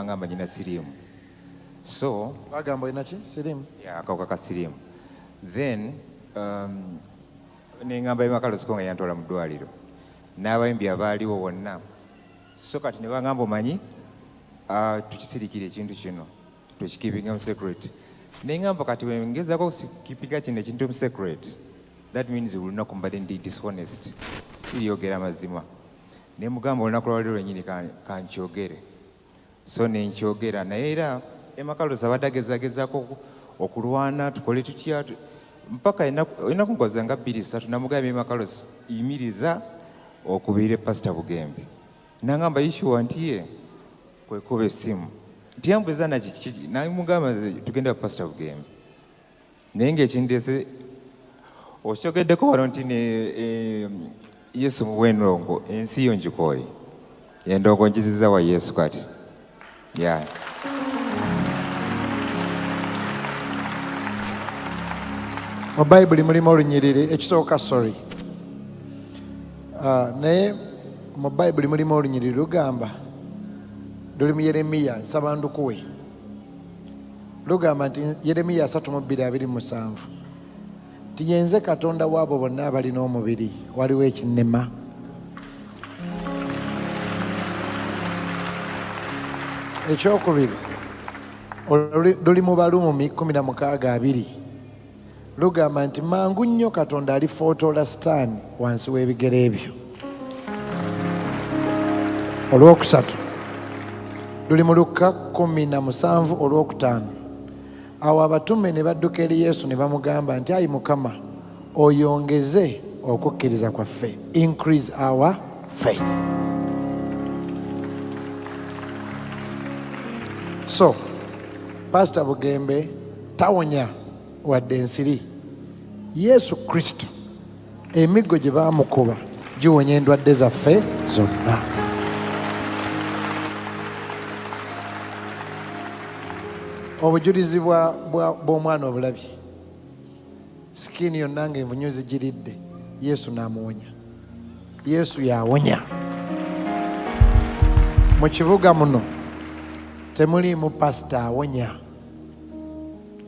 Ngamba nyina siriimu, so Bagamba olina ki? Sirimu? Yeah, akawuka ka siriimu. Then neŋŋamba Emma Carlos nga yantwala mu ddwaliro n'abayimbi abaaliwo bonna. So kati ne bagamba, omanyi, tukisirikire ekintu kino, tukikeepinga mu secret. Neŋŋamba kati bwe ngezaako okukeepinga kino ekintu mu secret, that means buli lunaku mbadde ndi dishonest, siriyogera mazima. Ne mugamba olunaku lwaliro lwennyini kankyogere. So nenkyogera, naye era Emma Carlos abadde agezagezaako okulwana tukole tutya mpaka ennaku nkoza nga 2, 3. Namugambye, "Emma Carlos, yimiriza okubire Pasita Bugembe." Nangamba issuwa nti ye kwekuba essimu nti yambuza nakiki. Namugamba tugenda Pasita Bugembe, naye ngaekindeese okyogeddeko wano nti ne Yesu muwa endongo, ensi yo ngikooye, endongo njiziza wa Yesu kati, yeah. Mu Bayibuli mulimu olunyiriri ekisooka, sorry. Ah, naye mu Bayibuli mulimu olunyiriri lugamba, luli mu Yeremiya, nsaba ndukuwe. Lugamba nti Yeremiya 32:27 nti yenze Katonda waabo bonna abalina omubiri, waliwo ekinnema? Ekyokubiri luli mu Baluumi 16:20, lugamba nti mangu nnyo Katonda alifootola Sitaani wansi w'ebigere byo. Olwokusatu luli mu Lukka 17 olwokutaano. Awo abatume ne badduka eri Yesu ne bamugamba nti, "Ayi Mukama, oyongeze okukkiriza kwaffe." Increase our faith. So Pasita Bugembe tawonya wadde ensiri. Yesu Kristo emiggo gye baamukuba giwonya endwadde zaffe zonna. Obujulizi bw'omwana obulabye, skin yonna nga envunyu zigiridde, Yesu n'amuwonya. Yesu yawonya. Mu kibuga muno temuliimu pasita awonya,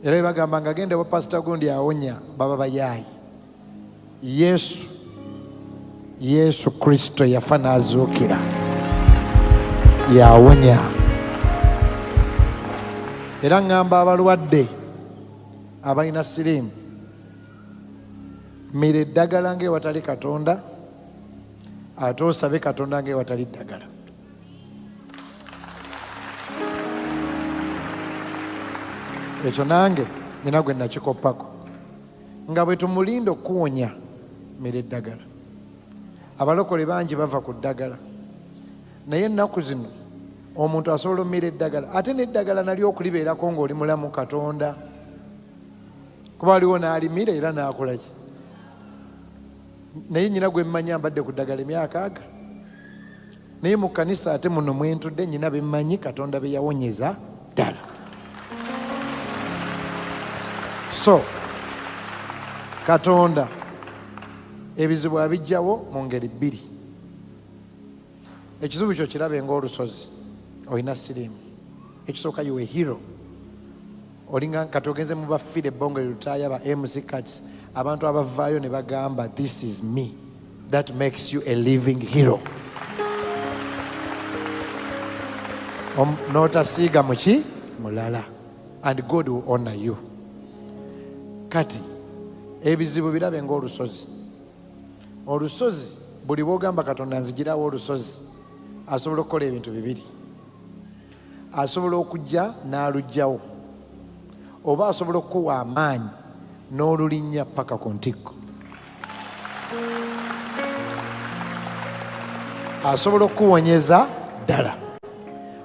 era bwe bagamba nga genda wa pasita gundi awonya, baba bayaayi. Yesu, Yesu Kristo yafa n'azuukira, yawonya. Era ŋŋamba abalwadde abalina siriimu, mira eddagala ng'ewatali Katonda, ate osabe Katonda ng'ewatali ddagala. Ekyo nange nyina gwe nakikoppako, nga bwe tumulinda okuwonya, mira eddagala. Abalokole bangi bava ku ddagala, naye ennaku zino omuntu asobola omira eddagala, ate n'eddagala nalyo okulibeerako ng'oli mulamu Katonda, kuba waliwo n'alimira era n'akolaki. Naye nyina gwe mmanya mbadde ku ddagala emyaka aga, naye mu kkanisa ate muno mwentudde nyina bemmanyi Katonda be yawonyeza ddala. So Katonda ebizibu abijjawo mu ngeri bbiri. Ekizibu kyo kirabe ng'olusozi. Olina siriimu, ekisooka, you a hero. Olinga kati ogenze mu bafiire ebbongole lutaaya, ba MC Cats, abantu abavaayo ne bagamba, "This is me." That makes you a living hero. N'otasiiga muki mulala, and God will honor you. Kati ebizibu birabe ng'olusozi. Olusozi buli bwogamba Katonda nzigirawo olusozi, asobola okukola ebintu bibiri: asobola okujja n'alugjawo, oba asobola okukuwa amaanyi n'olulinnya paka ku ntikko. Asobola okukuwonyeza ddala,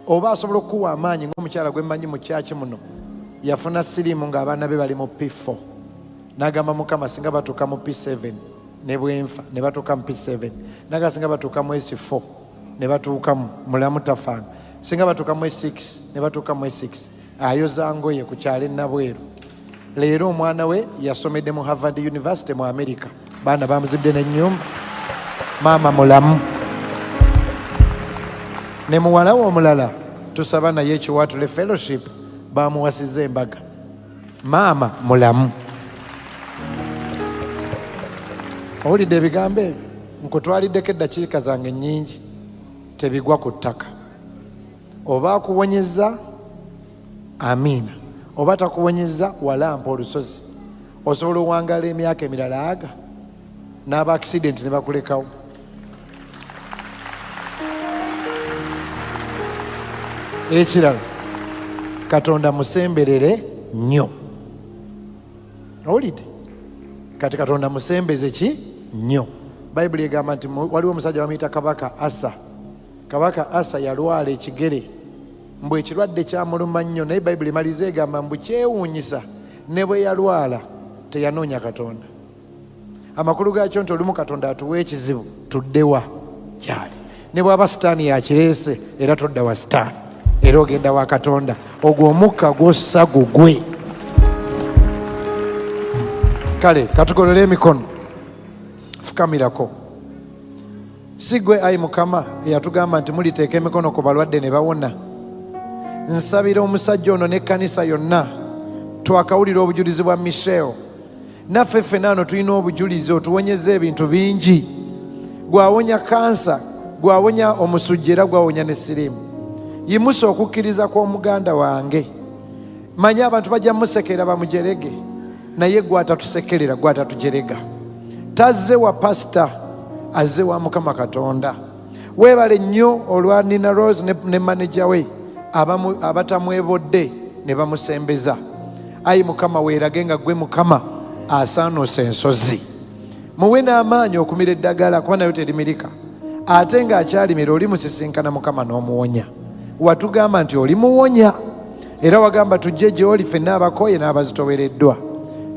oba asobola okukuwa amaanyi. Ng'omukyala gwe mmanyi mu kyaki muno, yafuna siriimu ng'abaana be bali mu P4, n'agamba, "Mukama, singa batuuka mu P7 ne bwenfa." Ne batuuka mu P7. Naga singa batuuka mu S4, ne batuukamu, mulamu tafaana. Singa batuuka mu S6, ne batuuka mu S6. Ayoza ngoye ku kyalo Enabweru. Leero omwana we yasomedde mu Harvard University mu America, baana bamuzibde n'ennyumba, maama mulamu. Ne muwala we omulala Tusaba naye Ekiwatule Fellowship bamuwasiza embaga. Maama mulamu. Owulidde ebigambo ebyo? Nkutwaliddeko eddakiika zange nnyingi, tebigwa ku ttaka. Oba akuwonyezza, amiina. Oba takuwonyezza, walampa olusozi. Osobola owangala emyaka emirala aga n'aba accident ne bakulekawo. Ekirala, Katonda musemberere nnyo. Owulidde? Kati Katonda musembeze ki nnyo. Bayibuli egamba nti waliwo omusajja bamuyita Kabaka Asa. Kabaka Asa yalwala ekigere, mbu ekirwadde kyamuluma nnyo, naye Bayibuli emaliza egamba mbu kyewuunyisa ne bwe yalwala teyanoonya Katonda. Amakulu gaakyo nti olumu Katonda atuwa ekizibu tuddewa gyali. Ne bw'aba sitaani yakireese, era todda wa sitaani, era ogenda wa Katonda. Ogwo omukka gwossa gugwe. Kale katugolole emikono, fukamirako. Si gwe ayi Mukama eyatugamba nti muliteeka emikono ku balwadde ne bawona? Nsabira omusajja ono n'ekkanisa yonna. Twakawulira obujulizi bwa Michelle. Naffe ffena ano tulina obujulizi, otuwonyeza ebintu bingi. Gwawonya kansa, gwawonya omusujja, era gwawonya ne siriimu. Yimusa okukkiriza kw'omuganda wange. Manye abantu bajja musekera bamujerege, naye gwatatusekerera, gwatatujerega. Tazze wa pasita, azze wa Mukama Katonda. Weebale nnyo olwa Nina Rose ne maneja we abatamwebodde ne bamusembeza. Ayi Mukama, weerage nga ggwe Mukama asaanuusa ensozi. Muwe n'amaanyi okumira eddagala, kuba nayo terimirika, ate ng'akyalimira oli musisinkana Mukama n'omuwonya. Watugamba nti oli muwonya, era wagamba tujje gy'oli ffenna abakooye n'abazitowereddwa.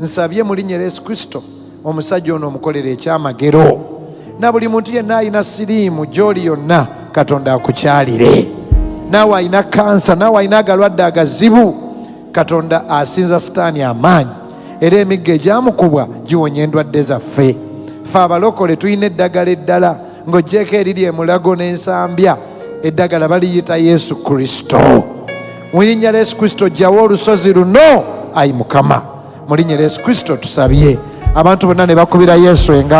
Nsabye mu linnya lya Yesu Kristo omusajja ono omukolere ekyamagero, na buli muntu yenna alina siriimu gy'oli yonna Katonda akukyalire. Naawe alina kansa, naawe alina agalwadde agazibu, Katonda asinza sitaani amaanyi, era emiggo egyamukubwa giwonya endwadde zaffe. Ffe abalokole tulina eddagala eddala ng'oggyeeko eriri emulago n'ensambya. Eddagala baliyita Yesu Kristo. Mu linnya lya Yesu Kristo ggyawo olusozi luno, ayi Mukama. Mu linnya lya Yesu Kristo tusabye. Abantu bonna ne bakubira Yesu engalo.